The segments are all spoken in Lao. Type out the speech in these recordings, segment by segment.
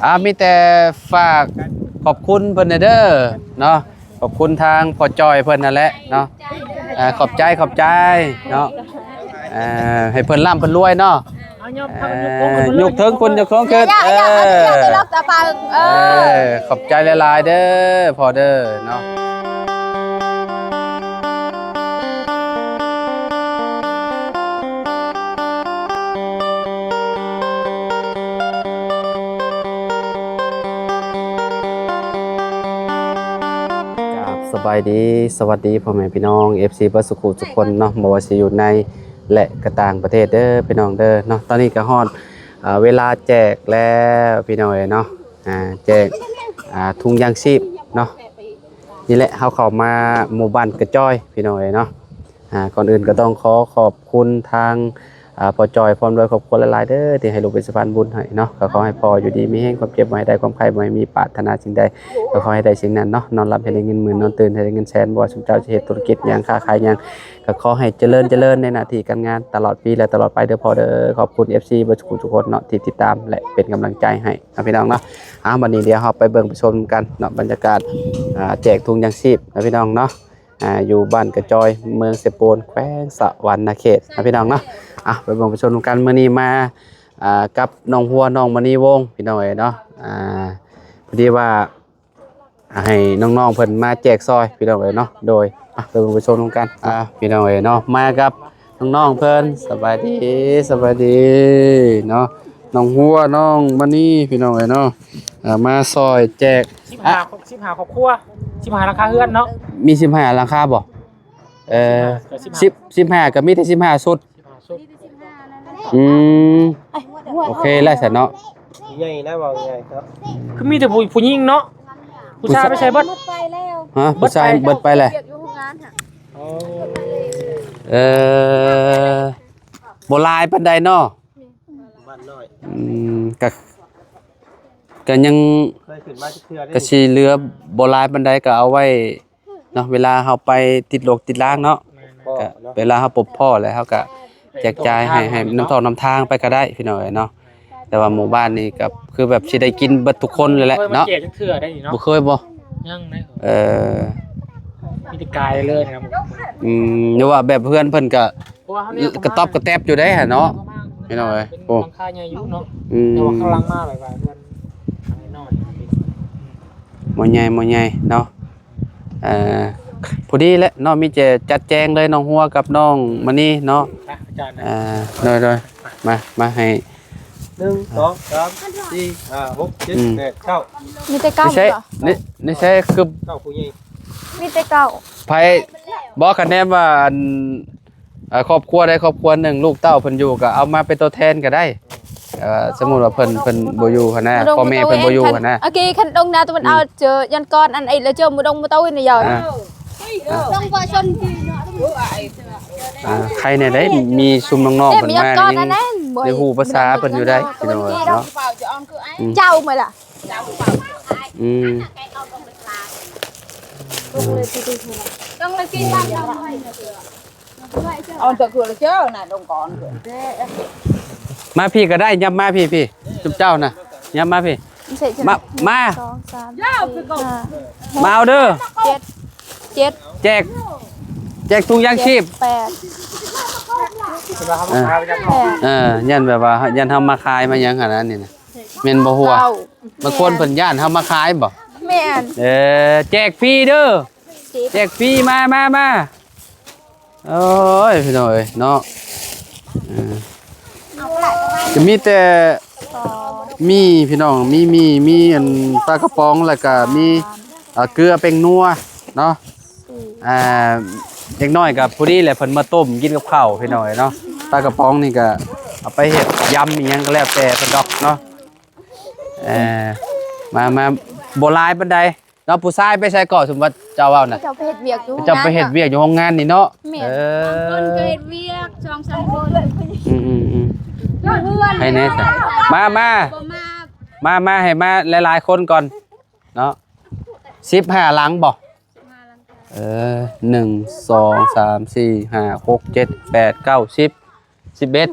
ອ່າ ມີແຕ່ຝາກຂອບຄຸນເພິ່ນແດ່ເດີເນາະ ຂອບຄຸນທາງພໍ່ຈ່ອຍເພິ່ນນັ້ນແຫຼະເນາະ. ອ່າ ຂອບໃຈ ຂອບໃຈເນາະ. ອ່າ ໃຫ້ເພິ່ນລ່ຳເພິ່ນລວຍເນາະ. ເອົາ ຍົກເທິງ ຍົກເທິງຂຶ້ນ ຍົກເທິງຂຶ້ນ. ເອີ ເອີ ຂອບໃຈຫຼາຍໆເດີພໍ່ເດີເນາະ. ກາບສະບາຍດີ ສະຫວັດດີພໍ່ແມ່ພີ່ນ້ອງ ເອັຟຊີ ເບິດສູ່ຜູ້ສູ່ຄົນເນາະ ບໍ່ວ່າຊິຢູ່ໃນ ແລະ ກະຕ່າງປະເທດເດີພີ່ນ້ອງເດີເນາະ. ຕອນນີ້ກະຮອດ ເອີ ເວລາແຈກແລ້ວພີ່ນ້ອງເອີຍເນາະ. ອ່າ ແຈກ ອ່າ ທຸງຢາງຊີບເນາະ. ນີ້ແຫຼະ ເຮົາເຂົ້າມາໝູ່ບ້ານກະຈອຍພີ່ນ້ອງເອີຍເນາະ. ອ່າ ກ່ອນອື່ນກໍຕ້ອງຂໍຂອບຄຸນທາງ ອ່າ ພໍ່ຈ່ອຍພ້ອມດ້ວຍຄອບຄົວຫຼາຍໆເດີ ທີ່ໃຫ້ລູກເປັນສະພານບຸນໃຫ້ເນາະ. ກໍຂໍໃຫ້ພໍ່ຢູ່ດີມີແຮງ ຄວາມເຈັບບໍ່ໃຫ້ໄດ້ ຄວາມໄຂ້ບໍ່ໃຫ້ມີ ປາດຖະໜາສິ່ງໃດກໍຂໍໃຫ້ໄດ້ສິ່ງນັ້ນເນາະ. ນອນຫຼັບໃຫ້ໄດ້ເງິນໝື່ນ ນອນຕື່ນໃຫ້ໄດ້ເງິນແສນ ບໍ່ວ່າຊຸມເຈົ້າຊິເຮັດທຸລະກິດຫຍັງ ຄ້າຂາຍຫຍັງ ກໍຂໍໃຫ້ຈະເລີນ ຈະເລີນໃນໜ້າທີ່ການງານ ຕະຫຼອດປີ ແລະ ຕະຫຼອດໄປເດີພໍ່ເດີ. ຂອບຄຸນ ເອັຟຊີ ເບິດສູ່ຜູ້ສູ່ຄົນເນາະ ທີ່ຕິດຕາມ ແລະ ເປັນກຳລັງໃຈໃຫ້ເນາະພີ່ນ້ອງເນາະ. ເອົາ ບັດນີ້ດຽວເຮົາໄປເບິ່ງໄປຊົມກັນເນາະ ບັນຍາກາດ ອ່າ ແຈກທຸງຢາງຊີບເນາະພີ່ນ້ອງເນາະ. ອ່າ ຢູ່ບ້ານກະຈອຍ ເມືອງເຊໂປນ ແຂວງສະຫວັນນະເຂດເນາະພີ່ນ້ອງເນາະ. ອ່ະ ໄປເບິ່ງໄປຊົມນຳກັນ. ມື້ນີ້ມາ ອ່າ ກັບນ້ອງຫົວ ນ້ອງມະນີວົງ ພີ່ນ້ອງເອີຍເນາະ. ອ່າ ພໍດີວ່າ ອ່າ ໃຫ້ນ້ອງໆເພິ່ນມາແຈກຊອຍ ພີ່ນ້ອງເອີຍເນາະ. ໂດຍ ອ່ະ ໄປເບິ່ງໄປຊົມນຳກັນ ອ່າ ພີ່ນ້ອງເອີຍເນາະ. ມາກັບນ້ອງໆເພິ່ນ ສະບາຍດີ ສະບາຍດີເນາະ. ນ້ອງຫົວ ນ້ອງມະນີ ພີ່ນ້ອງເອີຍເນາະ. ອ່າ ມາຊອຍແຈກ ສິບຫ້າ ສິບຫ້າຄອບຄົວ ສິບຫ້າຫຼັງຄາເຮືອນເນາະ. ມີສິບຫ້າຫຼັງຄາບໍ່? ເອີ ສິບຫ້າ ສິບ ສິບຫ້າກໍມີແຕ່ສິບຫ້າຊຸດ. ສິບຫ້າຊຸດ. ອືມ ໂອເຄແລ້ວຊັ້ນເນາະ. ໃຫຍ່ນະ ເວົ້າງ່າຍເນາະ. ຄືມີແຕ່ຜູ້ ຜູ້ຍິງເນາະ ຜູ້ຊາຍໄປໃສເບິດ? ຮະ? ຜູ້ຊາຍເບິດໄປແລ້ວ. ໂອ້ ເອີ ບໍ່ຫຼາຍປານໃດເນາະ. ບ້ານນ້ອຍ. ອືມ ກະ ກະຍັງ ເຄີຍຂຶ້ນມາຈັກເທື່ອເດ້. ກະຊິເຫຼືອບໍ່ຫຼາຍປານໃດ ກະເອົາໄວ້ເນາະ ເວລາເຮົາໄປຕິດລົກຕິດລາງເນາະ. ແມ່ນໆ. ກະເວລາເຮົາພົບພໍ້ແລ້ວ ເຮົາກະແຈກຈ່າຍໃຫ້ ໃຫ້ນຳທອກນຳທາງໄປກະໄດ້ ພີ່ນ້ອງເອີຍເນາະ. ແຕ່ວ່າໝູ່ບ້ານນີ້ກໍຄືແບບຊິໄດ້ກິນເບິດທຸກຄົນເລີຍແຫຼະເນາະ. ບໍ່ເຄີຍບໍ່? ຍັງເດ້. ເອີ ມີແຕ່ກາຍເລີຍນະ. ອືມ ຫຼືວ່າແບບເຮືອນເພິ່ນກໍ ກະຕອບກະແຕັບຢູ່ເດ້ຫັ້ນເນາະ ພີ່ນ້ອງເອີຍ. ໂອ້ ຫຼັງຄາໃຫຍ່ຢູ່ເນາະ. ອືມ ແຕ່ວ່າຂ້າງຫຼັງມາແບບວ່າເຮືອນນ້ອຍ ບໍ່ໃຫຍ່ ບໍ່ໃຫຍ່ເນາະ. ເອີ ພໍດີແຫຼະເນາະ ມີແຕ່ຈັດແຈງເລີຍ ນ້ອງຫົວກັບນ້ອງມະນີເນາະ. ອາຈານ ເອີ ໂດຍໆ ມາ ມາໃຫ້ ໜຶ່ງ ສອງ ສາມ ສີ່ ຫ້າ ຫົກ ເຈັດ ແປດ ເກົ້າ. ມີແຕ່ເກົ້າ. ໃນໃສ ໃນໃສຄືເກົ້າຜູ້ໃຫຍ່ ມີແຕ່ເກົ້າ. ໃຜ ບໍ່ ຄະແນນວ່າ ອັນ ເອີ ຄອບຄົວໃດຄອບຄົວໜຶ່ງ ລູກເຕົ້າເພິ່ນຢູ່ ກໍເອົາມາເປັນຕົວແທນກໍໄດ້. ເອີ ສົມມຸດວ່າເພິ່ນ ເພິ່ນບໍ່ຢູ່ຫັ້ນນະ ພໍ່ແມ່ເພິ່ນບໍ່ຢູ່ຫັ້ນນະ. ໂອເຄ ຄັນອົງໜ້າຕົະວັນອອກ ເຈີ ຢ້ານກ່ອນອັນໄອ້ລະເຈີ ມື້ດົງມື້ໂຕນີ້ຢາວ. ອ່າ ອ່າ ໃຄແນ່ໄດ໋ ມີຊຸມນ້ອງໆເພິ່ນມານີ້ ໄດ້ຮູ້ພາສາເພິ່ນຢູ່ໄດ໋ ພີ່ນ້ອງເອີຍເນາະ. ເຈົ້າມາລະ ອືມ ເອົາແຕ່ຄືລະເຈີນະ ດົງກ່ອນ ມາພີ້ກໍໄດ້ ຫຍັບມາພີ້ ພີ້ ຊຸມເຈົ້ານະ ຫຍັບມາພີ້. ມາ ມາ ສອງ ສາມ ສີ່ ຫ້າ ມາເອົາເດີ ເຈັດ ເຈັດ ແຈກ ແຈກທຸງຍາງຊີບ ເຈັດ ແປດ ເອີ ເອີ ຢ້ານແບບວ່າ ຢ້ານເຮົາມາຂາຍມາຫຍັງຫັ້ນນະ ນີ້ນະ ແມ່ນບໍ່ຫົວ? ບາງຄົນເພິ່ນຢ້ານເຮົາມາຂາຍບໍ່? ແມ່ນ ເອີ ແຈກຟຣີເດີ ແຈກຟຣີ ມາ ມາ ມາ. ໂອ້ຍ ພີ່ນ້ອງເອີຍເນາະ ເອີ ຈະມີແຕ່ໝີ່ ພີ່ນ້ອງ ມີໝີ່ ມີອັນປາກະປ໋ອງ ແລ້ວກະມີ ອ່າ ເກືອແປ້ງນົວເນາະ. ອ່າ ເດັກນ້ອຍກະພໍດີແຫຼະ ເພິ່ນມາຕົ້ມກິນກັບເຂົ້າ ພີ່ນ້ອງເອີຍເນາະ. ປາກະປ໋ອງນີ້ກະເອົາໄປເຮັດຢຳອີ່ຫຍັງກໍແລ້ວແຕ່ເພິ່ນດອກເນາະ. ເອີ ມາ ມາ ບໍ່ຫຼາຍປານໃດ ເນາະ. ຜູ້ຊາຍໄປໃສເກາະ ສົມມຸດເຈົ້າເວົ້ານະ? ເຂົາເຈົ້າໄປເຮັດວຽກຢູ່ ເຂົາເຈົ້າໄປເຮັດວຽກຢູ່ໂຮງງານນີ້ເນາະ. ແມ່ນ ເອີ ບາງຄົນກໍເຮັດວຽກສອງສາມຄົນ. ອືມໆໆ ໃຫ້ແນ່ຊະ ມາ ມາ ມາ ມາ ໃຫ້ມາຫຼາຍໆຄົນກ່ອນເນາະ. ສິບຫ້າຫຼັງບໍ່? ເອີ ໜຶ່ງ ສອງ ສາມ ສີ່ ຫ້າ ຫົກ ເຈັດ ແປດ ເກົ້າ ສິບ ສິບເອັດ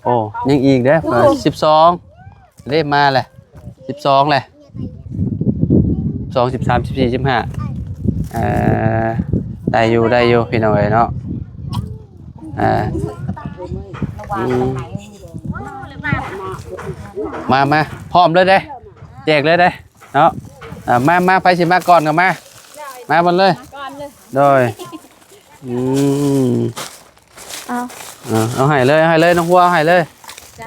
ໂອ້ ຍັງອີກເດ້ ສິບສອງ ເດ້ ມາແຫຼະ. ສິບສອງແຫຼະ ສອງ ສິບສາມ ສິບສີ່ ສິບຫ້າ ເອີ ໄດ້ຢູ່ ໄດ້ຢູ່ ພີ່ນ້ອງເອີຍເນາະ. ເອີ ອືມ ມາ ມາ ພ້ອມເລີຍເດ້ ແຈກເລີຍເດ້ເນາະ. ເອີ ມາ ມາ ໃຜຊິມາກ່ອນກໍມາ ມາເບິດເລີຍ. ໂດຍ ອືມ ເອົາ ເອົາ ເອົາໃຫ້ເລີຍ ເອົາໃຫ້ເລີຍ ນ້ອງຫົວ ເອົາໃຫ້ເລີຍ.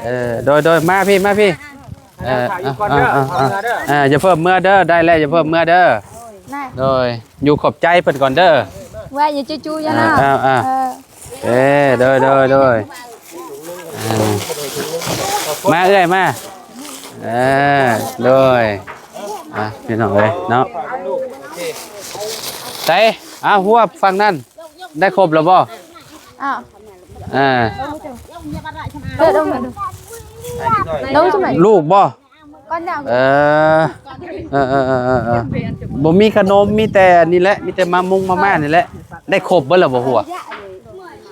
ເອີ ໂດຍ ໂດຍ ມາພີ້ ມາພີ້. ເອີ ເອົາ ເອົາ ເອົາ ເອົາ ເອີ ຢ່າເພີ່ມເມືອເດີ ໄດ້ແລ້ວ ຢ່າເພີ່ມເມືອເດີ. ໂດຍ ຢູ່ຂອບໃຈເພິ່ນກ່ອນເດີ ວ່າຢ່າຈູ້ໆ ຢ່າ ເອີ ນະ ເອີ ເອີ ເອີ ເອີ ໂດຍ ໂດຍ ໂດຍ. ເອີ ມາເອື້ອຍມາ. ເອີ ໂດຍ ອ່ະ ພີ່ນ້ອງເອີຍເນາະ ໃສ ອ້າວ ຫົວຝັ່ງນັ້ນ ໄດ້ຄົບແລ້ວບໍ່? ອ້າວ ເອີ ເດີ ລົງມາດູ ລົງຈັ່ງໃດ ລູກບໍ່? ກ່ອນນະ ເອີ ເອີ ເອີ ບໍ່ມີຂະໜົມ ມີແຕ່ອັນນີ້ແຫຼະ ມີແຕ່ມາມຸງມາມ່ານີ້ແຫຼະ. ໄດ້ຄົບເບິດແລ້ວບໍ່ຫົວ?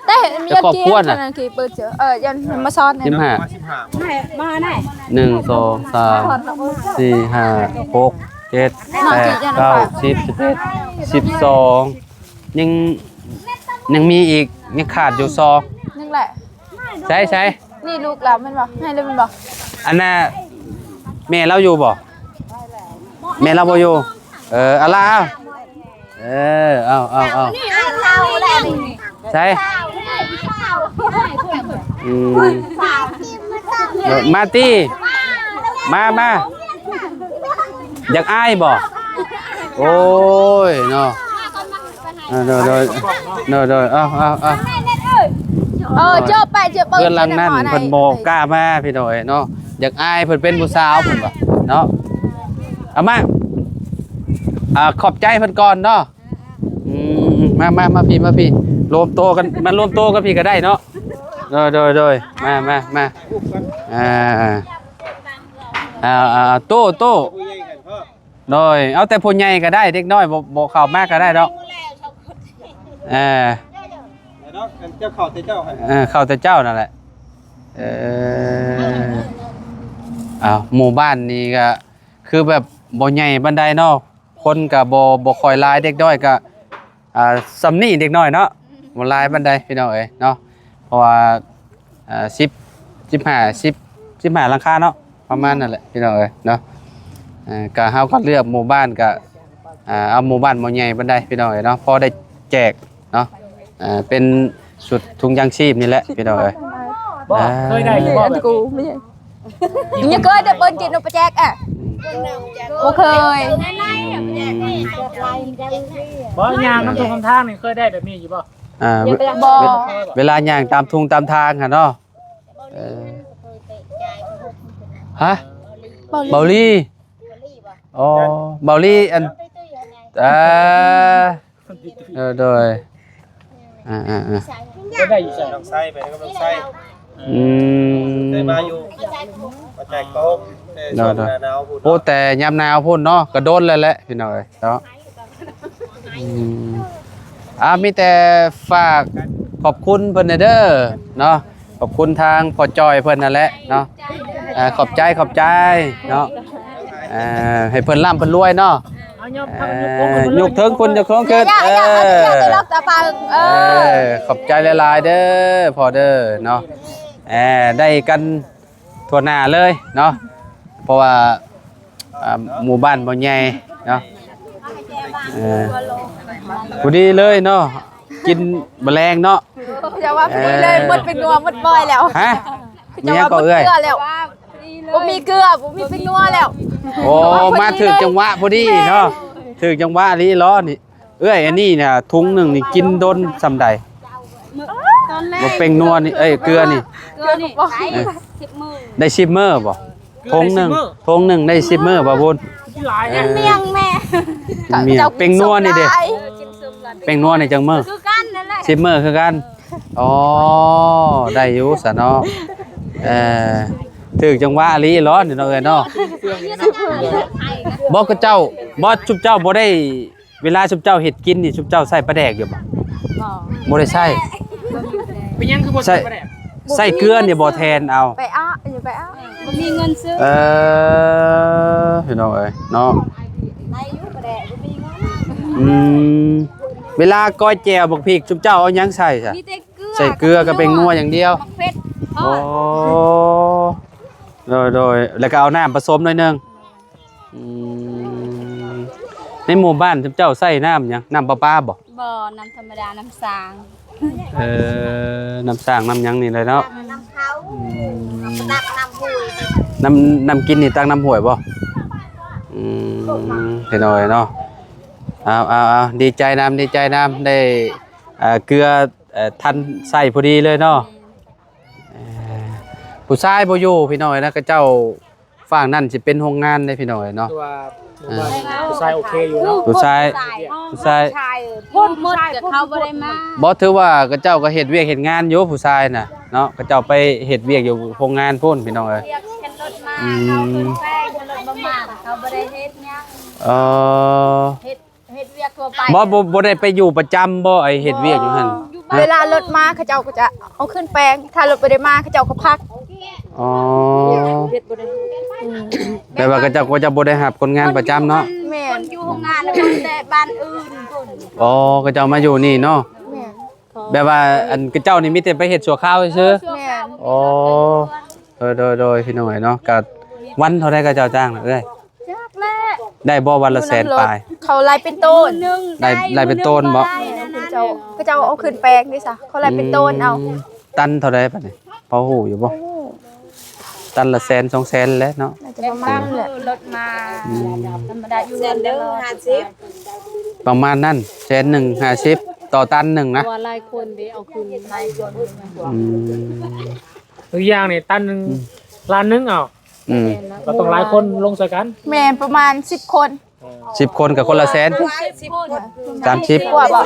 ແຕ່ເຫັນມີ ແຕ່ຄອບຄົວນະ ອັນນັ້ນຄືເປີດເຈີ ເອີ ຍັງມາສອນ ສິບຫ້າ ມາໄດ້ ໜຶ່ງ ສອງ ສາມ ສີ່ ຫ້າ ຫົກ ເຈັດ ແປດ ເກົ້າ ສິບ ສິບເອັດ ສິບສອງ ຍັງ ຍັງມີອີກ ຍັງຂາດຢູ່ສອງ ຍັງແຫຼະ ໃສ ໃສ ນີ້ລູກລາວແມ່ນບໍ່? ໃຫ້ເລີຍແມ່ນບໍ່? ອັນນ່າ ແມ່ລາວຢູ່ບໍ່? ແມ່ລາວບໍ່ຢູ່. ເອີ ເອົາລະ ເອົາ ເອີ ເອົາ ເອົາ ເອົາ ໃສ ອືມ ເອີ ມາຕິ ມາ ມາ ຢາກອາຍບໍ່? ໂອ້ຍເນາະ ເອີ ໂດຍ ໂດຍ ໂດຍ ໂດຍ ເອົາ ເອົາ ເອົາ ເອີ ເຈີໄປເຈີເບິ່ງ ເຮືອນຫຼັງນັ້ນເພິ່ນບໍ່ກ້າມາ ພີ່ນ້ອງເອີຍເນາະ ຢາກອາຍ ເພິ່ນເປັນຜູ້ສາວ ເພິ່ນວ່າເນາະ. ເອົາມາ ອ່າ ຂອບໃຈເພິ່ນກ່ອນເນາະ. ອືມ ມາ ມາ ມາພີ້ ມາພີ້ ລວມໂຕກັນ ມາລວມໂຕກັນພີ້ກໍໄດ້ເນາະ. ໂດຍ ໂດຍ ໂດຍ ມາ ມາ ມາ ອ່າ ອ່າ ອ່າ ໂຕ ໂຕ ໂດຍ ເອົາແຕ່ຜູ້ໃຫຍ່ກໍໄດ້ ເດັກນ້ອຍບໍ່ ບໍ່ເຂົ້າມາກໍໄດ້ດອກ. ເອີ ເຈົ້າເຂົ້າແຕ່ເຈົ້າ ເອີ ເຂົ້າແຕ່ເຈົ້ານັ້ນແຫຼະ. ເອີ ອ້າວ ໝູ່ບ້ານນີ້ກໍຄືແບບບໍ່ໃຫຍ່ປານໃດເນາະ ຄົນກໍບໍ່ ບໍ່ຄ່ອຍຫຼາຍ ເດັກນ້ອຍກໍ ອ່າ ສ່ຳນີ້ເດັກນ້ອຍເນາະ ບໍ່ຫຼາຍປານໃດ ພີ່ນ້ອງເອີຍເນາະ ເພາະວ່າ ອ່າ ສິບ ສິບຫ້າ ສິບ ສິບຫ້າຫຼັງຄາເນາະ ປະມານນັ້ນແຫຼະ ພີ່ນ້ອງເອີຍເນາະ. ເອີ ກະເຮົາກໍເລືອກໝູ່ບ້ານ ກະ ອ່າ ເອົາໝູ່ບ້ານບໍ່ໃຫຍ່ປານໃດ ພີ່ນ້ອງເອີຍເນາະ ພໍໄດ້ແຈກເນາະ ເປັນຊຸດຖົງຢາງຊີບນີ້ແຫຼະ ພີ່ນ້ອງເອີຍ. ບໍ່ ອ່າ ເຄີຍໄດ້ຢູ່ບໍ່? ອັນກູ ຍັງເຄີຍໄດ້ເບິ່ງກິນນົກປະແຈກອະ ບໍ່ເຄີຍ. ອືມ ບໍ່ ຍ່າງນຳທົ່ງນຳທາງນີ້ເຄີຍໄດ້ແບບນີ້ຢູ່ບໍ່? ອ່າ ບໍ່ ເວລາຍ່າງຕາມທົ່ງຕາມທາງຫັ້ນເນາະ. ເອີ ຮະ ເບົາລີ ອໍ ເບົາລີ ອັນ ອ່າ ເອີ ໂດຍ ອ່າ ອ່າ ອ່າ ໄດ້ຢູ່ໃສ? ນ້ອງໄຊ ໄປກັບນ້ອງໄຊ. ອືມ ເຄີຍມາຢູ່ ມາແຈກໂຕ ໂດຍ ໂດຍ ໂອ້ ແຕ່ຍາມໜາວພຸ້ນເນາະ ກະດົນແລ້ວແຫຼະ ພີ່ນ້ອງເອີຍເນາະ. ອືມ ອ່າ ມີແຕ່ຝາກຂອບຄຸນເພິ່ນແດ່ເດີເນາະ ຂອບຄຸນທາງພໍ່ຈ່ອຍເພິ່ນນັ້ນແຫຼະເນາະ. ອ່າ ຂອບໃຈ ຂອບໃຈເນາະ ເອີ ໃຫ້ເພິ່ນລ່ຳເພິ່ນລວຍເນາະ. ເອີ ຍົກເທິງຂຶ້ນ ຍົກເທິງຂຶ້ນ ເອີ ເອີ ຂອບໃຈຫຼາຍໆເດີພໍ່ເດີເນາະ. ເອີ ໄດ້ກັນ ທົ່ວໜ້າເລີຍເນາະ ເພາະວ່າ ອ່າ ໝູ່ບ້ານບໍ່ໃຫຍ່ເນາະ. ເອີ ພໍດີເລີຍເນາະ ກິນມື້ແລງເນາະ. ຢ່າວ່າພໍດີເລີຍ ເອີ ໝົດເປັນນົວໝົດບອຍແລ້ວ. ຮະ? ມີຫຍັງກໍເອື້ອຍ? ບໍ່ມີເກືອ ບໍ່ມີເກືອ ບໍ່ມີເປັນນົວແລ້ວ. ໂອ້ ມາຖືກຈັງຫວະພໍດີເນາະ ຖືກຈັງຫວະອີ່ຫຼີເນາະນີ້. ເອື້ອຍ ອັນນີ້ນະ ຖົງໜຶ່ງນີ້ກິນດົນສ່ຳໃດ? ບໍ່ ເປັງນົວນີ້ ເອີຍ ເກືອນີ້ ເກືອນີ້ ເອີ ສິບມື້ ໄດ້ສິບມື້ບໍ່? ຖົງໜຶ່ງ ຖົງໜຶ່ງໄດ້ສິບມື້ບໍ່ບຸນ? ກິນຫຼາຍ ເອີ ມັນມຽງແມ່ ມັນມຽງ. ເປັງນົວນີ້ເດ? ເປັງນົວນີ້ຈັກມື້? ຄືກັນນັ້ນແຫຼະ ສິບມື້ຄືກັນ. ອໍ ໄດ້ຢູ່ຊະເນາະ. ເອີ ຖືກຈັງຫວະອີ່ຫຼີເນາະ ເອື້ອຍເນາະ. ບໍ່ ເຂົາເຈົ້າ ບໍ່ ຊຸມເຈົ້າບໍ່ໄດ້ ເວລາຊຸມເຈົ້າເຮັດກິນນີ້ ຊຸມເຈົ້າໃສ່ປາແດກຢູ່ບໍ່? ບໍ່ ບໍ່ໄດ້ໃສ່. ເປັນຫຍັງຄືບໍ່ໃສ່ປາແດກ? ໃສ່ເກືອນີ້ບໍ່ແທນເອົາ? ໄປເອົາ ຢູ່ໄປເອົາ ບໍ່ມີເງິນຊື້. ເອີ ພີ່ນ້ອງເອີຍເນາະ. ໄດ້ຢູ່ ບໍ່ໄດ້ ບໍ່ມີເງິນ. ອືມ ເວລາກ້ອຍແຈ່ວບັກພິກ ຊຸມເຈົ້າເອົາຫຍັງໃສ່ຊະ? ມີແຕ່ເກືອ ໃສ່ເກືອກັບແປ້ງນົວຢ່າງດຽວ. ໝາກເຜັດ. ໂອ້ ໂດຍໆ ແລ້ວກໍເອົານ້ຳປະສົມໜ້ອຍໜຶ່ງ. ອືມ ໃນໝູ່ບ້ານເຈົ້າໃຊ້ນ້ຳຫຍັງ? ນ້ຳປະປາບໍ່? ບໍ່ ນ້ຳທຳມະດາ ນ້ຳສາງ. ເອີ ນ້ຳສາງ ນ້ຳຫຍັງນີ້ແຫຼະເນາະ. ອືມ ຕັກນ້ຳຫ້ວຍ. ນ້ຳ ນ້ຳກິນນີ້ຕັກນ້ຳຫ້ວຍບໍ່? ອືມ ເຫັນເອົາເນາະ. ເອົາໆໆ ດີໃຈນຳ ດີໃຈນຳ ໄດ້ ເອີ ເກືອ ເອີ ທັນໃຊ້ພໍດີເລີຍເນາະ. ເອີ ຜູ້ຊາຍບໍ່ຢູ່ພີ່ນ້ອງເອີຍນະ ເຂົາເຈົ້າຝັ່ງນັ້ນຊິເປັນໂຮງງານເດ້ພີ່ນ້ອງເອີຍເນາະ. ຄືວ່າ ເອີ ຜູ້ຊາຍໂອເຄຢູ່ເນາະ. ຜູ້ຊາຍ ຜູ້ຊາຍ ຄົນໝົດ ແຕ່ເຂົາບໍ່ໄດ້ມາ. ບໍ່ ຖືວ່າເຂົາເຈົ້າກໍເຮັດວຽກເຮັດງານຢູ່ ຜູ້ຊາຍນະເນາະ ເຂົາເຈົ້າໄປເຮັດວຽກຢູ່ໂຮງງານພຸ້ນພີ່ນ້ອງເອີຍ. ວຽກເຂັນລົດມາ ອືມ ເຂົາຂຶ້ນແປງ ເຂົນລົດບໍ່ມາ ເຂົາບໍ່ໄດ້ເຮັດຫຍັງ. ເອີ ເຮັດ ເຮັດວຽກທົ່ວໄປ. ບໍ່ ບໍ່ ບໍ່ໄດ້ໄປຢູ່ປະຈຳບໍ່ ໄອ້ເຮັດວຽກຢູ່ຫັ້ນ? ເວລາລົດມາເຂົາເຈົ້າກໍຈະເອົາຂຶ້ນແປງ ຖ້າລົດບໍ່ໄດ້ມາເຂົາເຈົ້າກໍພັກ. ອໍ ເຮັດບໍ່ໄດ້. ອືມ ແປວ່າເຂົາເຈົ້າກໍຈະບໍ່ໄດ້ຮັບຄົນງານປະຈຳເນາະ. ແມ່ນ ຄົນຢູ່ໂຮງງານ ແຕ່ບ້ານອື່ນພຸ້ນ. ອໍ ເຂົາເຈົ້າມາຢູ່ນີ້ເນາະ. ແມ່ນ ແບບວ່າ ອັນ ເຂົາເຈົ້ານີ້ມີແຕ່ໄປເຮັດຊົ່ວຄາວຊື່ໆ. ແມ່ນ. ອໍ ໂດຍໆ ໂດຍ ພີ່ນ້ອງເອີຍເນາະ. ກະວັນເທົ່າໃດເຂົາເຈົ້າຈ້າງນະເອື້ອຍ? ຈັກແຫຼະ ໄດ້ບໍ່ວັນລະແສນປາຍ? ເຂົາໄລ່ເປັນໂຕນ. ໄລ່ ໄລ່ເປັນໂຕນບໍ່? ແມ່ນ ເຂົາເຈົ້າ ເຂົາເຈົ້າເອົາຂຶ້ນແປງເດ້ຊະ ເຂົາໄລ່ເປັນໂຕນເອົາ. ອືມ ຕັນເທົ່າໃດບັດນີ້ ພໍຮູ້ຢູ່ບໍ່? ຕັນລະແສນສອງແສນແຫຼະເນາະ. ໜ້າຈະປະມານນັ້ນແຫຼະ. ລົດມາ ອືມ ທຳມະດາຢູ່ແສນໜຶ່ງຫ້າສິບ ປະມານນັ້ນ ແສນໜຶ່ງຫ້າສິບ ຕໍ່ຕັນໜຶ່ງນະ. ວ່າຫຼາຍຄົນເດ້ ເອົາຂຶ້ນຫຼາຍຄົນ. ອືມ ອີກຢ່າງນີ້ຕັນໜຶ່ງ ອືມ ລ້ານໜຶ່ງເອົາ. ອືມ ກໍຕ້ອງຫຼາຍຄົນລົງຊ່ວຍກັນ. ແມ່ນ ປະມານສິບຄົນ. ເອີ ສິບຄົນກໍຄົນລະແສນ. ສາມສິບ ກວ່າບໍ່?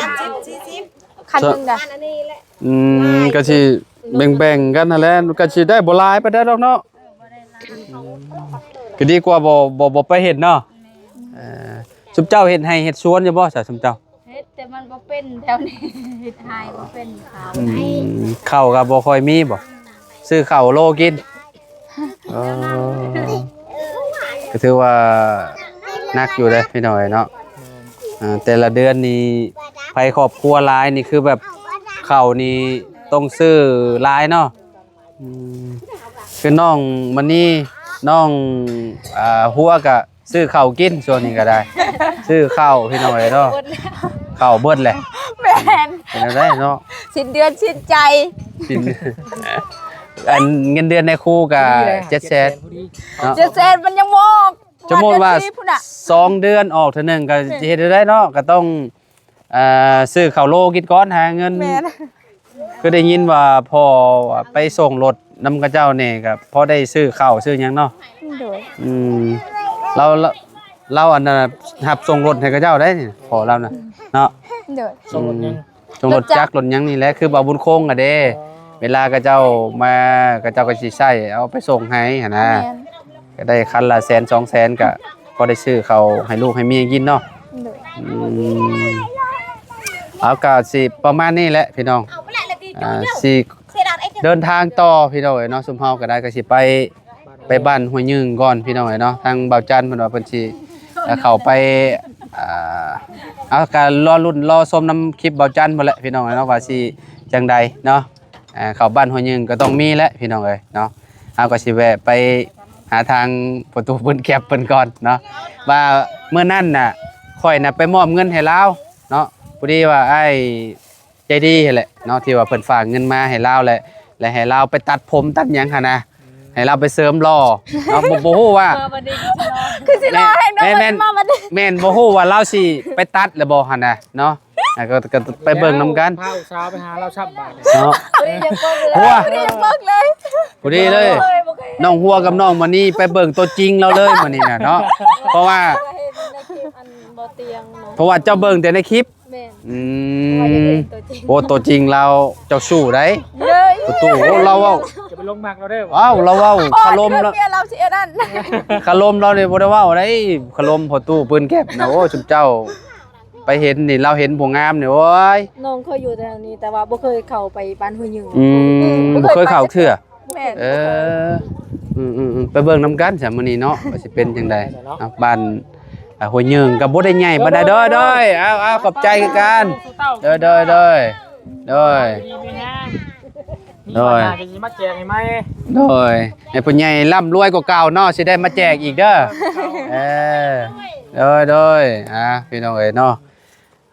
ຄັນໜຶ່ງນະ. ອືມ ກໍຊິແບ່ງໆກັນຫັ້ນແຫຼະ ກໍຊິໄດ້ບໍ່ຫຼາຍປານໃດດອກເນາະ. ກໍດີກວ່າບໍ່ ບໍ່ ບໍ່ໄປເຮັດເນາະ. ເອີ ຊຸມເຈົ້າເຮັດໄຮ່ເຮັດສວນຢູ່ບໍ່ຊະ ຊຸມເຈົ້າ? ເຮັດ ແຕ່ມັນບໍ່ເປັນແຖວນີ້ ເຮັດໄຮ່ບໍ່ເປັນເຂົາ. ອືມ ເຂົ້າກໍບໍ່ຄ່ອຍມີບໍ່? ຊື້ເຂົ້າໂລກິນ. ເອີ ກໍຖືວ່າໜັກຢູ່ເດ້ພີ່ນ້ອງເອີຍເນາະ. ແມ່ນ ອ່າ ແຕ່ລະເດືອນນີ້ ໃຜຄອບຄົວຫຼາຍນີ້ ຄືແບບເຂົ້ານີ້ຕ້ອງຊື້ຫຼາຍເນາະ. ອືມ ຄືນ້ອງມະນີ ນ້ອງ ອ່າ ຫົວກະຊື້ເຂົ້າກິນ ຊ່ວງນີ້ກໍໄດ້ ຊື້ເຂົ້າພີ່ນ້ອງເອີຍເນາະ. ເຂົ້າເບິດແຫຼະ. ແມ່ນ ເປັນແນວໃດເນາະ? ສິ້ນເດືອນສິ້ນໃຈ. ສິ້ນ ອັນເງິນເດືອນນາຍຄູກະເຈັດແສນເນາະ. ເຈັດແສນມັນຍັງບໍ່ອອກ. ສົມມຸດວ່າ ບັນຊີພຸ້ນນະ ສອງເດືອນອອກເທື່ອໜຶ່ງ ກໍ ແມ່ນ ຊິເຮັດແນວໃດເນາະ? ກໍຕ້ອງ ເອີ ຊື້ເຂົ້າໂລກິນກ່ອນ ຫາເງິນ. ແມ່ນ ຄືໄດ້ຍິນວ່າພໍ່ໄປສົ່ງລົດນຳເຂົາເຈົ້ານີ້ ກໍພໍໄດ້ຊື້ເຂົ້າຊື້ຫຍັງເນາະ. ໂດຍ ອືມ ລາວ ລາວ ລາວອັນນັ້ນ ຮັບສົ່ງລົດໃຫ້ເຂົາເຈົ້າໄດ໋ ພໍ່ລາວນະເນາະ. ໂດຍ ສົ່ງລົດຫຍັງ? ອືມ ສົ່ງລົດຈັກ ລົດຈັກ ລົດຫຍັງນີ້ແຫຼະ ຄືບ່າວບຸນຄົງອະເດ້. ເວລາເຂົາເຈົ້າມາ ເຂົາເຈົ້າກໍຊິໃຊ້ເອົາໄປສົ່ງໃຫ້ຫັ້ນນະ. ແມ່ນ ກໍໄດ້ຄັນລະແສນສອງແສນ ກໍພໍໄດ້ຊື້ເຂົ້າໃຫ້ລູກໃຫ້ເມຍກິນເນາະ. ໂດຍ ອືມ ເອົາ ກໍຊິປະມານນີ້ແຫຼະພີ່ນ້ອງ. ອ່າ ຊິເດີນທາງຕໍ່ພີ່ນ້ອງເອີຍເນາະ. ຊຸມເຮົາກໍໄດ້ ກໍຊິໄປ ໄປບ້ານຫ້ວຍຍຶງກ່ອນພີ່ນ້ອງເອີຍເນາະ. ທາງບ່າວຈັນເພິ່ນວ່າເພິ່ນຊິ ເອີ ເຂົ້າໄປ ອ່າ ເອົາ ກໍລໍລຸ້ນລໍຊົມນຳຄລິບບ່າວຈັນພຸ້ນແຫຼະພີ່ນ້ອງເອີຍເນາະ ວ່າຊິຈັ່ງໃດເນາະ. ອ່າ ເຂົ້າບ້ານຫ້ວຍຍຶງກໍຕ້ອງມີແຫຼະພີ່ນ້ອງເອີຍເນາະ. ເຮົາກໍຊິແວະໄປຫາທາງພໍ່ຕູ້ປືນແກັບເພິ່ນກ່ອນເນາະ ວ່າມື້ນັ້ນນະ ຂ້ອຍນະໄປມອບເງິນໃຫ້ລາວເນາະ. ພໍດີວ່າອ້າຍໃຈດີຫັ້ນແຫຼະເນາະ ທີ່ວ່າເພິ່ນຝາກເງິນມາໃຫ້ລາວແຫຼະ ແລະໃຫ້ລາວໄປຕັດຜົມຕັດຫຍັງຫັ້ນນະ ໃຫ້ລາວໄປເສີມຫຼໍ່ເນາະ. ບໍ່ ບໍ່ຮູ້ວ່າ ຄືຊິຫຼໍ່ແຮງເນາະ. ແມ່ນ ແມ່ນ ມາບັດນີ້ ແມ່ນ ບໍ່ຮູ້ວ່າລາວຊິໄປຕັດຫຼືບໍ່ຫັ້ນນະເນາະ. ອ່າ ກໍ ກໍໄປເບິ່ງນຳກັນ ພາລູກສາວໄປຫາລາວຊ້ຳບາດນີ້ເນາະ. ຫົວ ພໍດີເລີຍ ນ້ອງຫົວກັບນ້ອງມະນີໄປເບິ່ງຕົວຈິງລາວເລີຍມື້ນີ້ນະເນາະ. ເພາະວ່າ ເພາະວ່າເຈົ້າເບິ່ງແຕ່ໃນຄລິບ. ແມ່ນ ອືມ ໂອ້ ຕົວຈິງລາວເຈົ້າຊູ້ໃດ໋ ປະຕູ. ໂອ້ ລາວເວົ້າ ຢ່າໄປຫຼົງມັກລາວເດີ. ອ້າວ ລາວເວົ້າຄາລົມລາວ ຄາລົມລາວນີ້ບໍ່ໄດ້ເວົ້າໃດ໋. ຄາລົມພໍ່ຕູ້ປືນແກັບນະ ໂອ້ ຊຸມເຈົ້າ ໄປເຫັນນີ້ ລາວເຫັນຜູ້ງາມນີ້ ໂອ້ຍ. ນ້ອງເຄີຍຢູ່ແຖວນີ້ ແຕ່ວ່າບໍ່ເຄີຍເຂົ້າໄປບ້ານຫ້ວຍຍຶງ. ອືມ ບໍ່ເຄີຍເຂົ້າເທື່ອ. ແມ່ນ ເອີ ອືມໆໆ ໄປເບິ່ງນຳກັນຊະມື້ນີ້ເນາະ ວ່າຊິເປັນຈັ່ງໃດເນາະ. ບ້ານ ອ່າ ຫ້ວຍຍືງກໍບໍ່ໄດ້ໃຫຍ່ປານໃດ. ໂດຍໆ ໂດຍ ເອົາໆ ຂອບໃຈຄືກັນ. ໂດຍໆ ໂດຍ ໂດຍ ໂດຍ ໂດຍ ຊິມາແຈກໃຫ້ໃໝ່. ໂດຍ ໃຫ້ຜູ້ໃຫຍ່ລ່ຳລວຍກວ່າເກົ່າເນາະ ຊິໄດ້ມາແຈກອີກເດີ. ເອີ ໂດຍໂດຍ ອ່າ ພີ່ນ້ອງເອີຍເນາະ.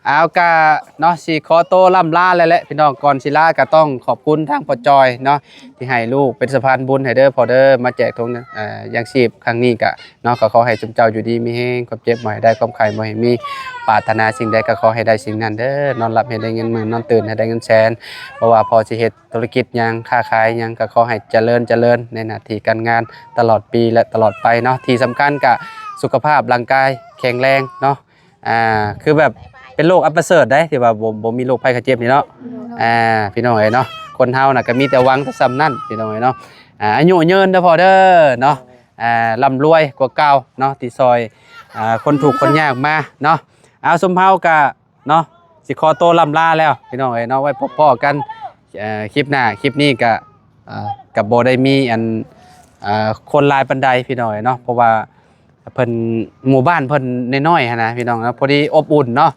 ເອົາ ກະເນາະ ຊິຂໍໂຕລ່ຳລາແລ້ວແຫຼະພີ່ນ້ອງ. ກ່ອນຊິລາກໍຕ້ອງຂອບຄຸນທາງພໍ່ຈອຍເນາະ ທີ່ໃຫ້ລູກເປັນສະພານບຸນໃຫ້ເດີພໍ່ເດີ ມາແຈກຖົງ ເອີ ຢາງຊີບຄັ້ງນີ້ກະເນາະ ກໍຂໍໃຫ້ຊຸມເຈົ້າຢູ່ດີມີແຮງ ຄວາມເຈັບບໍ່ໃຫ້ໄດ້ ຄວາມໄຂ້ບໍ່ໃຫ້ມີ ປາດຖະໜາສິ່ງໃດກໍຂໍໃຫ້ໄດ້ສິ່ງນັ້ນເດີ. ນອນຫຼັບໃຫ້ໄດ້ເງິນໝື່ນ ນອນຕື່ນໃຫ້ໄດ້ເງິນແສນ. ບໍ່ວ່າພໍ່ຊິເຮັດທຸລະກິດຫຍັງ ຄ້າຂາຍຫຍັງ ກໍຂໍໃຫ້ຈະເລີນ ຈະເລີນໃນໜ້າທີ່ການງານຕະຫຼອດປີ ແລະ ຕະຫຼອດໄປເນາະ. ທີ່ສຳຄັນກະສຸຂະພາບຮ່າງກາຍແຂງແຮງເນາະ. ອ່າ ຄືແບບເປັນໂລກອັນປະເສີດໃດ ທີ່ວ່າບໍ່ ບໍ່ມີໂລກໄພໄຂ້ເຈັບນີ້ເນາະ. ໂດຍ ອ່າ ພີ່ນ້ອງເອີຍເນາະ ຄົນເຮົານະກໍມີແຕ່ຫວັງແຕ່ສ່ຳນັ້ນ ພີ່ນ້ອງເອີຍເນາະ. ອ່າ ອາຍຸຍືນເດີພໍ່ເດີເນາະ. ອ່າ ລ່ຳລວຍກວ່າເກົ່າເນາະ ທີ່ຊ່ອຍ ອ່າ ຄົນທຸກຄົນຍາກມາເນາະ. ເອົາ ຊຸມເຮົາກະເນາະ ຊິຂໍໂຕລ່ຳລາແລ້ວ ພີ່ນ້ອງເອີຍເນາະ. ໄວ້ພົບພໍ້ກັນ ເອີ ຄລິບໜ້າ. ຄລິບນີ້ກະ ອ່າ ກໍບໍ່ໄດ້ມີອັນ ອ່າ ຄົນຫຼາຍປານໃດ ພີ່ນ້ອງເອີຍເນາະ ເພາະວ່າເພິ່ນ ໝູ່ບ້ານເພິ່ນນ້ອຍໆຫັ້ນນະ ພີ່ນ້ອງເນາະ ພໍດີອົບອຸ່ນເນາະ.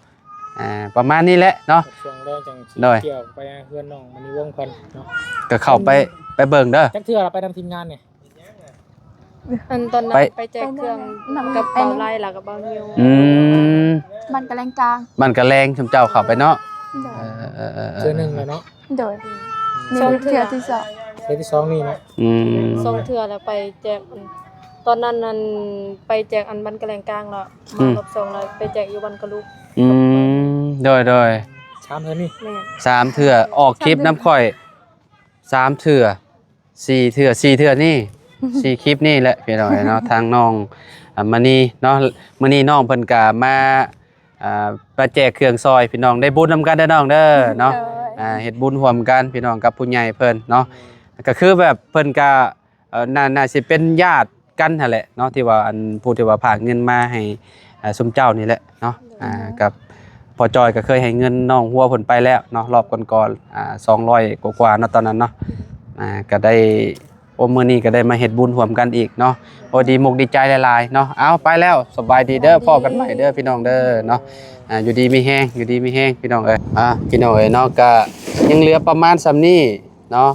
ອ່າ ປະມານນີ້ແຫຼະເນາະ. ຊ່ວງແລງຈັ່ງຊິ ໂດຍ ກ່ຽວໄປຫາເຮືອນນ້ອງມະນີວົງເພິ່ນເນາະ ກໍເຂົ້າໄປ ໄປເບິ່ງເດີ. ຈັກເທື່ອລະໄປນຳທີມງານນີ້? ອັນຕອນນັ້ນໄປ ໄປແຈກເຄື່ອງນຳກັບເບົາໄລ ແລ້ວກໍເບົາຍິວ. ອືມ ບ້ານກະແລງກາງ ບ້ານກະແລງ ຊຸມເຈົ້າເຂົ້າໄປເນາະ. ໂດຍ ເອີໆໆໆ ເທື່ອໜຶ່ງແລ້ວເນາະ. ໂດຍ ອືມ ນີ້ເທື່ອທີ່ສອງ ເທື່ອທີ່ສອງນີ້ເນາະ. ອືມ ສອງເທື່ອແລ້ວໄປແຈກ ຕອນນັ້ນນັ້ນໄປແຈກອັນບ້ານກະແລງກາງ ແລ້ວ ອືມ ມາຮອບສອງແລ້ວໄປແຈກຢູ່ບ້ານກະລຸກ. ອືມ ໂດຍໆ ສາມເທື່ອນີ້. ແມ່ນ ສາມເທື່ອ ອອກຄລິບນຳຂ້ອຍສາມເທື່ອ ສີ່ເທື່ອ ສີ່ເທື່ອນີ້ ສີ່ຄລິບນີ້ແຫຼະ ພີ່ນ້ອງເອີຍເນາະ. ທາງນ້ອງ ອ່າ ມະນີເນາະ ມື້ນີ້ນ້ອງເພິ່ນກະມາ ອ່າ ມາແຈກເຄື່ອງຊ່ອຍພີ່ນ້ອງ ໄດ້ບຸນນຳກັນເດີນ້ອງເດີເນາະ. ໂດຍ ອ່າ ເຮັດບຸນຮ່ວມກັນພີ່ນ້ອງກັບຜູ້ໃຫຍ່ເພິ່ນເນາະ. ກໍຄືແບບເພິ່ນກະ ເອີ ໜ້າ ໜ້າຊິເປັນຍາດກັນຫັ້ນແຫຼະເນາະ ທີ່ວ່າອັນ ຜູ້ທີ່ວ່າຝາກເງິນມາໃຫ້ ອ່າ ຊຸມເຈົ້ານີ້ແຫຼະເນາະ. ໂດຍ ອ່າ ກັບພໍ່ຈອຍກໍເຄີຍໃຫ້ເງິນນ້ອງຫົວເພິ່ນໄປແລ້ວເນາະ ຮອບກ່ອນໆ ອ່າ ສອງຮ້ອຍກວ່າໆເນາະ ຕອນນັ້ນເນາະ. ອ່າ ກໍໄດ້ ໂອ້ ມື້ນີ້ກໍໄດ້ມາເຮັດບຸນຮ່ວມກັນອີກເນາະ. ໂອ້ ດີມົກດີໃຈຫຼາຍໆເນາະ. ເອົາ ໄປແລ້ວ ສະບາຍດີເດີ ພໍ້ກັນໃໝ່ເດີພີ່ນ້ອງເດີເນາະ. ອ່າ ຢູ່ດີມີແຮງ ຢູ່ດີມີແຮງ ພີ່ນ້ອງເອີຍ. ອ່າ ພີ່ນ້ອງເອີຍເນາະ ກໍຍັງເຫຼືອປະມານສ່ຳນີ້ເນາະ.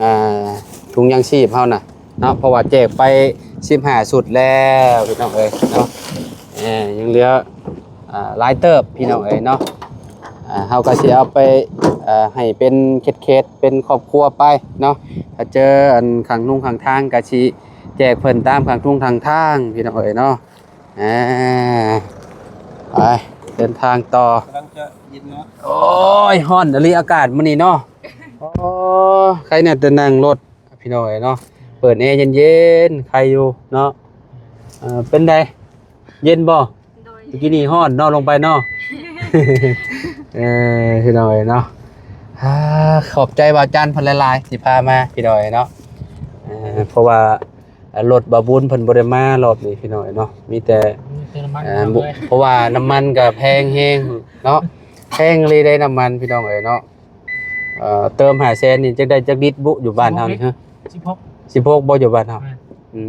ອ່າ ຖົງຢາງຊີບເຮົານະເນາະ ເພາະວ່າແຈກໄປສິບຫ້າຊຸດແລ້ວ ພີ່ນ້ອງເອີຍເນາະ. ເອີ ຍັງເຫຼືອ ອ່າ ຫຼາຍເຕີບ ພີ່ນ້ອງເອີຍເນາະ. ອ່າ ເຮົາກໍຊິເອົາໄປ ເອີ ໃຫ້ເປັນເຂດໆ ເປັນຄອບຄົວໄປເນາະ. ຖ້າເຈີອັນຂ້າງໜຸ່ງຂ້າງທາງກໍຊິແຈກເພິ່ນຕາມຂ້າງໜຸ່ງຂ້າງທາງ ພີ່ນ້ອງເອີຍເນາະ. ອ່າ ໄປເດີນທາງຕໍ່. ກຳລັງຈະເຢັນເນາະ. ໂອ້ຍ ຮ້ອນອີ່ຫຼີອາກາດມື້ນີ້ເນາະ. ໂອ້ ໃຄແນ່ແຕ່ນັ່ງລົດ ພີ່ນ້ອງເອີຍເນາະ. ເປີດແອເຢັນໆ ໃຄຢູ່ເນາະ. ເອີ ເປັນໃດ ເຢັນບໍ່? ໂດຍ ຕະກີ້ນີ້ຮ້ອນເນາະ ລົງໄປເນາະ. ເອີ ພີ່ນ້ອງເອີຍເນາະ. ອ່າ ຂອບໃຈບ່າວຈັນເພິ່ນຫຼາຍໆ ທີ່ພາມາ ພີ່ນ້ອງເອີຍເນາະ. ເອີ ເພາະວ່າ ອ່າ ລົດບ່າວບຸນເພິ່ນບໍ່ໄດ້ມາຮອບນີ້ ພີ່ນ້ອງເອີຍເນາະ. ມີແຕ່ ມີແຕ່ນ້ຳມັນ ເອີ ເພິ່ນເລີຍ ເພາະວ່ານ້ຳມັນກໍແພງແຮງເນາະ. ແພງອີ່ຫຼີເດ້ນ້ຳມັນ ພີ່ນ້ອງເອີຍເນາະ. ເອີ ເຕີມຫ້າແສນນີ້ຈັກໄດ້ຈັກລິດບຸ ຢູ່ບ້ານເຮົານີ້? ສິບຫົກ ຮະ? ສິບຫົກ ສິບຫົກບໍ່ ຢູ່ບ້ານເຮົາ? ແມ່ນ ອື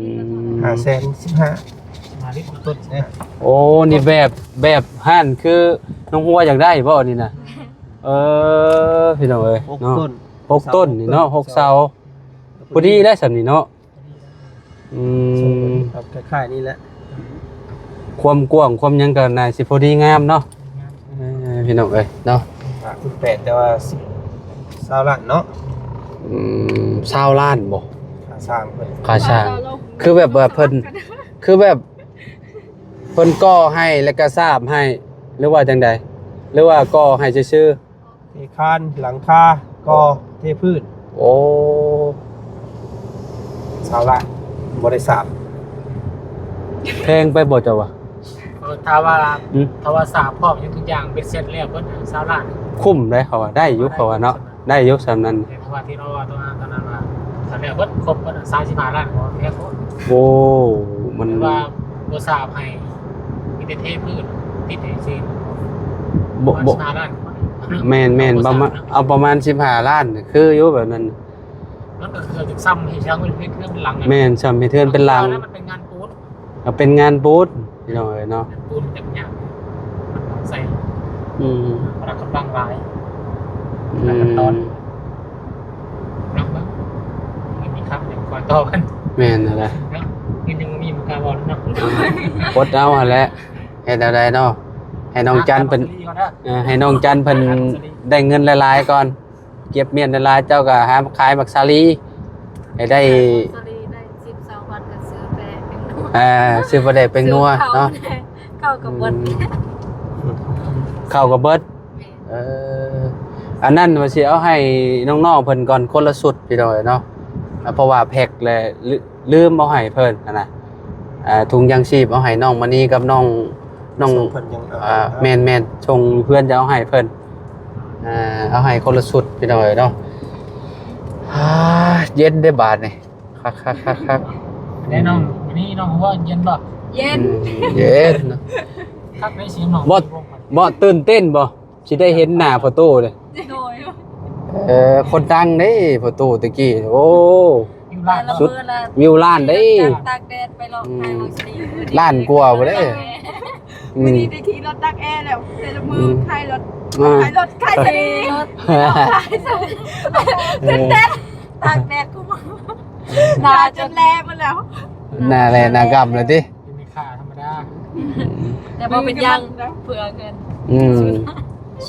ມ ຫ້າແສນສິບຫ້າ ສິບຫ້າລິດຕົ້ນ. ໂອ້ ນີ້ແບບ ແບບຮ້ານຄືນ້ອງຫົວຢາກໄດ້ບໍ່ນີ້ນະ? ເອີ ພີ່ນ້ອງເອີຍ ຫົກ ເນາະ ຕົ້ນ ຫົກຕົ້ນນີ້ເນາະ ຫົກເສົາ ພໍດີແລ້ວສ່ຳນີ້ເນາະ. ອືມ ແບບຄ້າຍໆນີ້ແຫຼະ ຄວາມກວ້າງຄວາມຫຍັງກໍໜ້າຊິພໍດີງາມເນາະ. ເອີ ພີ່ນ້ອງເອີຍເນາະ ຫ້າຄູນແປດ ແຕ່ວ່າສິບ ຊາວລ້ານເນາະ. ອືມ ຊາວລ້ານບໍ່? ຄ່າສ້າງເພິ່ນ ຄ່າສ້າງ ຄືແບບວ່າເພິ່ນ ຄືແບບເພິ່ນກໍ່ໃຫ້ແລ້ວກໍສາບໃຫ້ ຫຼືວ່າຈັ່ງໃດ? ຫຼືວ່າກໍ່ໃຫ້ຊື່ໆ? ເທຄານ ຫຼັງຄາ ກໍ່ ເທພື້ນ. ໂອ້ ຊາວລ້ານ ບໍ່ໄດ້ສາບ. ແພງໄປບໍ່ເຈົ້າວ່າ? ເອີ ຖ້າວ່າ ຫື? ຖ້າວ່າສາບພ້ອມຫຍັງທຸກຢ່າງເບັດເສັດແລ້ວເບິດ ຊາວລ້ານ ຄຸ້ມເດ້ ເຂົາວ່າໄດ້ຢູ່ ເຂົາວ່າເນາະ ໄດ້ຢູ່ສ່ຳນັ້ນ. ເພາະວ່າທີ່ເຮົາວ່າຕອນນັ້ນ ຕອນນັ້ນວ່າ ຖ້າແລ້ວເບິດຄົບເບິດ ຊາວສິບຫ້າລ້ານ ບໍ່ແພງໂພດ. ໂອ້ ມັນ ແຕ່ວ່າບໍ່ສາບໃຫ້ ມີແຕ່ເທພື້ນ ຕິດໃຫ້ຊື່ ບໍ່ ບໍ່ ສິບຫ້າລ້ານ. ແມ່ນໆ ປະມານ ເອົາປະມານສິບຫ້າລ້ານ ຄືຢູ່ແບບນັ້ນ. ມັນກໍຄືຈະຊ້ຳເຮັດເຮືອນເປັນເຮືອນເປັນຫຼັງ ແມ່ນ ຊ້ຳເຮັດເຮືອນເປັນຫຼັງ ແລ້ວມັນເປັນງານປູນ ກໍເປັນງານປູນ ພີ່ນ້ອງເອີຍເນາະ ງານປູນມັນຍາກ ມັນຕ້ອງໃຊ້ ອືມ ພະລະກຳລັງຫຼາຍ ອືມ ຫຼາຍຂັ້ນຕອນ ເນາະ ເບິ່ງ ເງິນມີຄຳ ຍັງຄອຍຕໍ່ກັນ ແມ່ນຫັ້ນແຫຼະ ເນາະ ເງິນຍັງບໍ່ມີ ບໍ່ກ້າເວົ້າເນາະ ອົດເອົາຫັ້ນແຫຼະ ເຮັດແນວໃດເນາະ ໃຫ້ນ້ອງຈັນເພິ່ນ ເອີ ໃຫ້ນ້ອງຈັນເພິ່ນໄດ້ເງິນຫຼາຍໆກ່ອນ ເກັບມ້ຽນຫຼາຍໆ ເຈົ້າກໍຫາຂາຍໝາກສາລີ ໃຫ້ໄດ້ ຂາຍໝາກສາລີໄດ້ສິບ ຊາວພັນ ກໍຊື້ແປ້ງເປັນນົວ ອ່າ ຊື້ປາແດກແປ້ງນົວເນາະ ເຂົ້າກໍເບິດ ອືມ ເຂົ້າກໍເບິດ ແມ່ນ ເອີ ອັນນັ້ນວ່າຊິເອົາໃຫ້ນ້ອງໆເພິ່ນກ່ອນຄົນລະຊຸດ ພີ່ນ້ອງເອີຍເນາະ ເພາະວ່າແພັກແລ້ວ ລືມເອົາໃຫ້ເພິ່ນຫັ້ນນະ ອ່າ ຖົງຢາງຊີບເອົາໃຫ້ນ້ອງມະນີກັບນ້ອງ ນ້ອງ ສົ່ງເພິ່ນຍັງເອົາ ອ່າ ເນາະ ແມ່ນໆ ສົ່ງເພື່ອນຈະເອົາໃຫ້ເພິ່ນ ອ່າ ເອົາໃຫ້ຄົນລະຊຸດ ພີ່ນ້ອງເອີຍເນາະ ອ່າ ເຢັນເດ້ບາດນີ້ ຄັກໆໆໆ ແນ່ນ້ອງ ວັນນີ້ນ້ອງວ່າເຢັນບໍ່? ເຢັນ ອືມ ເຢັນເນາະ ຄັກໄດ້ສຽງນ້ອງ ບໍ່ ບໍ່ຕື່ນເຕັ້ນບໍ່? ຊິໄດ້ເຫັນໜ້າພໍ່ຕູ້ເດ້ ໂດຍ ເອີ ຄົນດັງເດ້ພໍ່ຕູ້ຕະກີ້ ໂອ້ ວິວລ້ານ ສຸດ ວິວລ້ານເດ້ ຕາກແດດໄປເລາະ ອືມ ຂາຍໝາກສາລີ ລ້ານກວ່າພຸ້ນເດ້ ອືມ ມື້ນີ້ໄດ້ຂີ່ລົດຕາກແອແລ້ວ ແຕ່ລະມື້ ອືມ ຂາຍລົດ ອ່າ ຂາຍລົດ ຂາຍສາລີ ຂາຍສາລີ ເອີ ຕື່ນເຕັ້ນ ຕາກແດດກູ ໜ້າຈົນແລໝົດແລ້ວ ໜ້າແລໜ້າກຳແລ້ວຕິ ເປັນແມ່ຄ້າທຳມະດາ ແຕ່ບໍ່ເປັນຫຍັງ ເພື່ອເງິນ ອືມ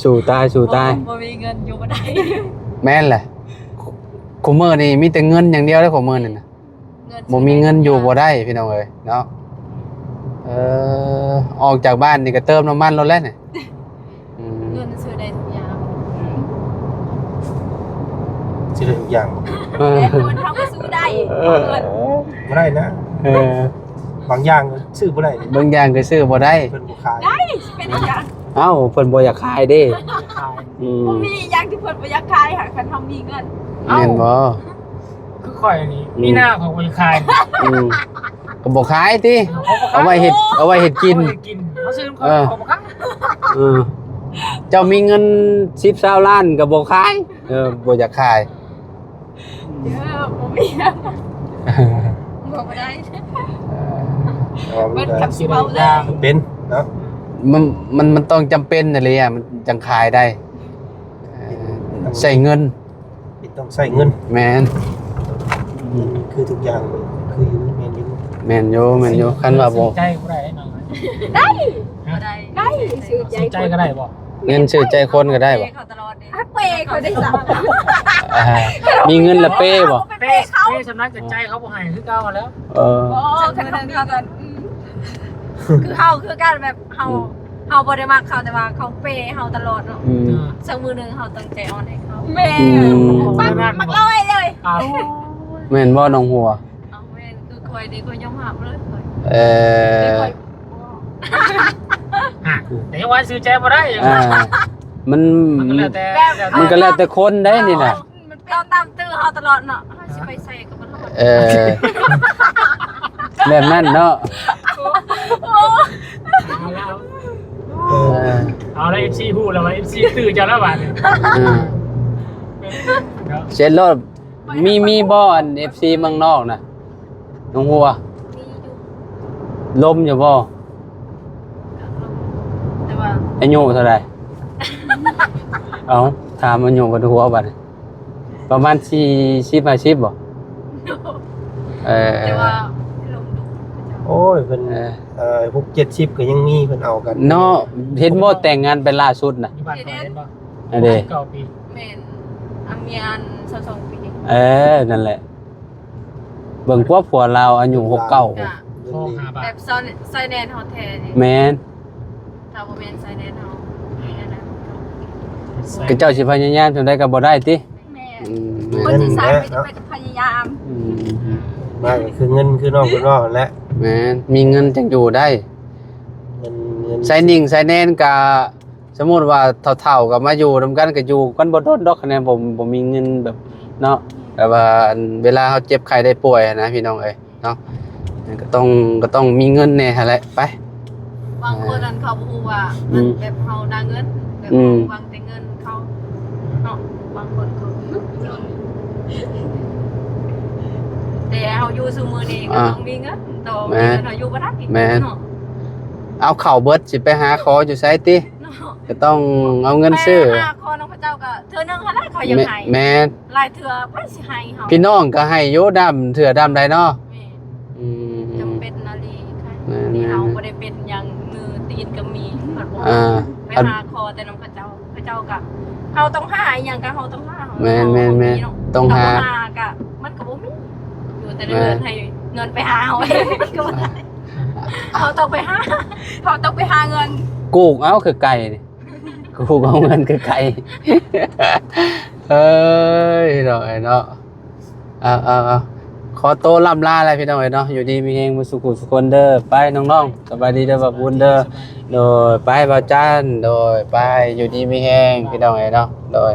ສູ້ຕາຍ ສູ້ຕາຍ ບໍ່ ບໍ່ມີເງິນຢູ່ບໍ່ໄດ້ ແມ່ນແຫຼະ ຄູ່ມື້ນີ້ມີແຕ່ເງິນຢ່າງດຽວເດ້ ຄູ່ມື້ນີ້ນະ ບໍ່ມີເງິນຢູ່ບໍ່ໄດ້ ພີ່ນ້ອງເອີຍເນາະ ເອີ ອອກຈາກບ້ານນີ້ກໍເຕີມນ້ຳມັນໂລດແຫຼະນີ້ ອືມ ເງິນຊື້ໄດ້ທຸກຢ່າງ ຊື້ໄດ້ທຸກຢ່າງ ເອີ ແຕ່ຄົນເຮົາກໍຊື້ໄດ້ ເອີ ບໍ່ໄດ້ນະ ເອີ ບາງຢ່າງກໍຊື້ບໍ່ໄດ້ ບາງຢ່າງກໍຊື້ບໍ່ໄດ້ ເພິ່ນບໍ່ຂາຍ ໄດ້ ຊິເປັນຫຍັງ ເອົ້າ ເພິ່ນບໍ່ຢາກຂາຍເດ້ ຂາຍ ອືມ ບໍ່ມີຫຍັງທີ່ເພິ່ນບໍ່ຢາກຂາຍຫາ ຄັນເຮົາມີເງິນ ແມ່ນບໍ່? ຄືຂ້ອຍນີ້ ອືມ ມີໜ້າຂ້ອຍບໍ່ຢາກຂາຍ ອືມ ກໍບໍ່ຂາຍຕິ ເອົາໄວ້ເຮັດ ເອົາໄວ້ເຮັດກິນ ເອົາໄວ້ເຮັດກິນ ເຮົາຊື້ນຳເຂົາ ເອີ ເຂົາບໍ່ຂາຍ ເອີ ເຈົ້າມີເງິນສິບ ຊາວລ້ານກໍບໍ່ຂາຍ ເອີ ບໍ່ຢາກຂາຍ ເອີ ບໍ່ມີ ບໍ່ ບໍ່ໄດ້ ເອີ ເບິດຄຳຊິເວົ້າເລີຍ ເປັນເນາະ ມັນ ມັນ ມັນຕ້ອງຈຳເປັນຫັ້ນແຫຼະ ມັນຈັ່ງຂາຍໄດ້ ເອີ ໃຊ້ເງິນ ເປັນຕ້ອງໃຊ້ເງິນ ແມ່ນ ເງິນຄືທຸກຢ່າງ ຄືຢູ່ ແມ່ນຢູ່ ແມ່ນຢູ່ ແມ່ນຢູ່ ຄັນວ່າບໍ່ ຊື້ໃຈບໍ່ໄດ້ເນາະ ໄດ້ ບໍ່ໄດ້ ໄດ້ ຊື້ໃຈ ຊື້ໃຈກໍໄດ້ບໍ່ ເງິນຊື້ໃຈຄົນກໍໄດ້ບໍ່ ເຂົາຕະຫຼອດເດ້ ເປເຂົາໄດ້ສາ ອ່າ ມີເງິນລະເປບໍ່ ເປ ເປສຳນັ້ນກໍໃຈເຂົາບໍ່ໃຫ້ຄືເກົ່າຫັ້ນແຫຼ້ວ ເອີ ບໍ່ ຄັນເຂົາມີເງິນ ອືມ ຄືເຮົາຄືກັນ ແບບເຮົາ ອືມ ເຮົາບໍ່ໄດ້ມັກເຂົາ ແຕ່ວ່າເຂົາເປເຮົາຕະຫຼອດເນາະ ອືມ ເອີ ສັກມື້ໜຶ່ງເຮົາຕ້ອງໃຈອ່ອນໃຫ້ເຂົາ ແມ່ນ ອືມ ມັກ ມັກລອຍເລີຍ ອ້າວ ແມ່ນບໍ່ນ້ອງຫົວ? ເອົາແມ່ນ ຄືຂ້ອຍນີ້ຂ້ອຍຍອມຮັບເລີຍ ເອີ ແຕ່ຂ້ອຍ ອ່ະ ແຕ່ວ່າຊື້ໃຈບໍ່ໄດ້ ອ່າ ມັນ ມັນກໍແລ້ວແຕ່ ມັນກໍແລ້ວແຕ່ຄົນໄດ໋ນີ້ນະ ມັນກໍຕາມຕື້ເຮົາຕະຫຼອດເນາະ ເຮົາຊິໄປໃສກໍບໍ່ຮອດ ເອີ ແບບນັ້ນເນາະ ໂອ້ ເອີ ເອົາລະ ເອັຟຊີ ຮູ້ແລ້ວວ່າ ເອັຟຊີ ຕື້ເຈົ້າແລ້ວບາດນີ້ ເອີ ເນາະ ເຊັດໂລດ ມີ ມີບໍ່ ອັນ ເອັຟຊີ ເມືອງນອກນະ ນ້ອງຫົວ ມີຢູ່ ລົມຢູ່ບໍ່? ກໍລົມ ແຕ່ວ່າ ອາຍຸເທົ່າໃດ? ເອົ້າ ຖາມອາຍຸບັດຫົວບັດ ປະມານສີ່ສິບ ຫ້າສິບບໍ່? ເອີ ແຕ່ວ່າລົມດຸ ໂອ້ຍ ເພິ່ນ ເອີ ເອີ ຫົກເຈັດສິບກໍຍັງມີ ເພິ່ນເອົາກັນເນາະ ເຫັນບໍ່ ແຕ່ງງານໄປລ່າສຸດນະ ຢູ່ບ້ານເຂົາເຫັນບໍ່? ອັນເດ ສິບເກົ້າປີ ແມ່ນ ອາ ມີອັນ ຊາວສອງປີ ເອີ ນັ້ນແຫຼະ ເບິ່ງກວ່າຜົວລາວອາຍຸຫົກເກົ້າ ແບບຊາຍແດນເຮົາແທ້ນີ້ ແມ່ນ ຖ້າບໍ່ແມ່ນຊາຍແດນເຮົາ ມີອັນນັ້ນ ຂະເຈົ້າຊິພະຍາຍາມຈັ່ງໃດກໍບໍ່ໄດ້ຕິ ແມ່ນ ອືມ ຄົນທີ່ສາມມີແຕ່ໄປພະຍາຍາມ ອືມ ມາກໍຄືເງິນ ຄືນ້ອງເພິ່ນເວົ້າຫັ້ນແຫຼະ ແມ່ນ ມີເງິນຈັ່ງຢູ່ໄດ້ ເງິນ ເງິນ ຊາຍນິງຊາຍແນນກໍ ສົມມຸດວ່າເຖົ້າໆ ກໍມາຢູ່ນຳກັນ ກໍຢູ່ກັນບໍ່ດົນດອກ ຄັນແມ່ນບໍ່ ບໍ່ມີເງິນແບບເນາະ ແບບວ່າ ອັນ ເວລາເຮົາເຈັບໄຂ້ໄດ້ປ່ວຍຫັ້ນນະ ພີ່ນ້ອງເອີຍເນາະ ກໍຕ້ອງ ກໍຕ້ອງມີເງິນແດ່ຫັ້ນແຫຼະ ໄປ ບາງຄົນນັ້ນເຂົາບໍ່ຮູ້ວ່າ ອືມ ມັນແບບເຮົາໜ້າເງິນ ແບບ ອືມ ເຮົາຫວັງແຕ່ເງິນເຂົາເນາະ ບາງຄົນເຂົາ ອືມ ເອີ ແຕ່ເຮົາຢູ່ຊຸມື້ນີ້ກໍ ອ່າ ຕ້ອງມີເງິນ ຕໍ່ ແມ່ນ ເງິນເຮົາຢູ່ບໍ່ໄດ້ ແມ່ນ ເນາະ. ເອົາເຂົ້າເບິດ ຊິໄປຫາຂໍຢູ່ໃສຕິ? ເນາະ ກໍຕ້ອງເອົາເງິນຊື້ ໄປຫາຂໍນຳເຂົາເຈົ້າກໍເທື່ອໜຶ່ງຫັ້ນແຫຼະເຂົາຢາກໃຫ້ ແມ່ນ ຫຼາຍເທື່ອໃຜຊິໃຫ້ເຮົາ? ພີ່ນ້ອງກໍໃຫ້ຢູ່ ດຳເທື່ອດຳໃດເນາະ. ແມ່ນ ອືມ ຈຳເປັນອີ່ຫຼີ ແມ່ນໆໆ ນີ້ເຮົາບໍ່ໄດ້ເປັນຫຍັງ ມືຕີນກໍມີ ເພິ່ນບໍ່ ອ່າ ໄປຫາຂໍແຕ່ນຳເຂົາເຈົ້າ ເຂົາເຈົ້າກໍ ເຮົາຕ້ອງຫາອີ່ຫຍັງກໍເຮົາຕ້ອງຫາ ແມ່ນໆໆ ເຮົາມີເນາະ ຕ້ອງຫາ ຖ້າບໍ່ຫາກໍມັນກໍບໍ່ມີ ຢູ່ແຕ່ໃນເຮືອນ ແມ່ນ ໃຫ້ເງິນໄປຫາເຮົາເອງ ມັນກໍບໍ່ໄດ້ ເຮົາຕ້ອງໄປຫາ ເຮົາຕ້ອງໄປຫາເງິນ ກູກເອົາຄືໄກ່ນີ້ ກູກເອົາເງິນຄືໄກ່ ເອີຍ ພີ່ນ້ອງເອີຍເນາະ. ເອົາໆໆ ຂໍໂຕລ່ຳລາແລ້ວພີ່ນ້ອງເອີຍເນາະ ຢູ່ດີມີແຮງໝົດສູ່ຜູ້ສູ່ຄົນເດີ. ໄປນ້ອງໆ ສະບາຍດີເດີບ່າວບຸນເດີ ໂດຍ ໄປບ່າວຈັນ ໂດຍ ໄປ ຢູ່ດີມີແຮງພີ່ນ້ອງເອີຍເນາະ ໂດຍ.